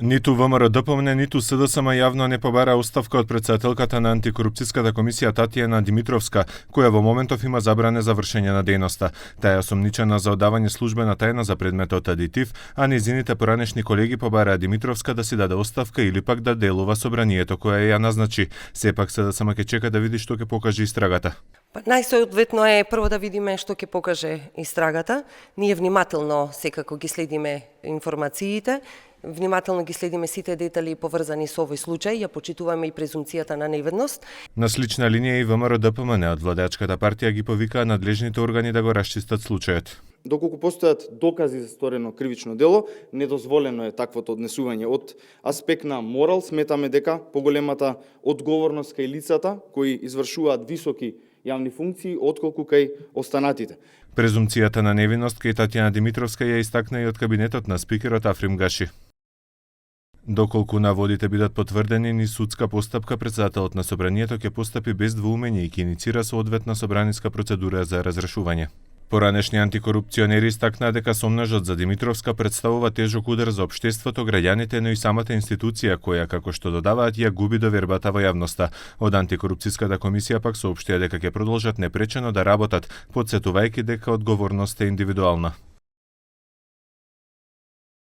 Ниту ВМРО-ДПМН, ниту СДСМ јавно не побара оставка од претседателката на антикорупцијската комисија Татјана Димитровска, која во моментов има забране за вршење на дејноста. Таа е осомничена за одавање службена тајна за предметот адитив, а незините поранешни колеги побараа Димитровска да си даде оставка или пак да делува собранието кое ја назначи. Сепак СДСМ ќе чека да види што ќе покаже истрагата. Најсоодветно е прво да видиме што ќе покаже истрагата. Ние внимателно секако ги следиме информациите, внимателно ги следиме сите детали поврзани со овој случај, ја почитуваме и презумцијата на невинност. На слична линија и ВМРО-ДПМН од владеачката партија ги повикаа надлежните органи да го расчистат случајот. Доколку постојат докази за сторено кривично дело, недозволено е таквото однесување. Од аспект на морал сметаме дека поголемата одговорност кај лицата кои извршуваат високи јавни функции отколку кај останатите. Презумцијата на невиност кај Татјана Димитровска ја истакна и од кабинетот на спикерот Африм Гаши. Доколку наводите бидат потврдени низ судска постапка, претседателот на собранието ќе постапи без двоумење и ќе иницира соодветна собраниска процедура за разрешување. Поранешни антикорупционери истакнаа дека сомнежот за Димитровска представува тежок удар за општеството, граѓаните, но и самата институција која, како што додаваат, ја губи довербата во јавноста. Од антикорупцијската комисија пак соопштија дека ќе продолжат непречено да работат, потсетувајќи дека одговорноста е индивидуална.